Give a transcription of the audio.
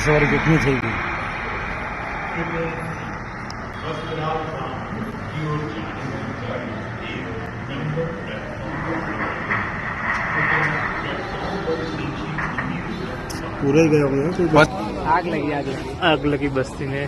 સવારી કેટલી થઈ ગઈ. पूरा ही गया होगा. आग लगी, आग लगी, आग लगी बस्ती में.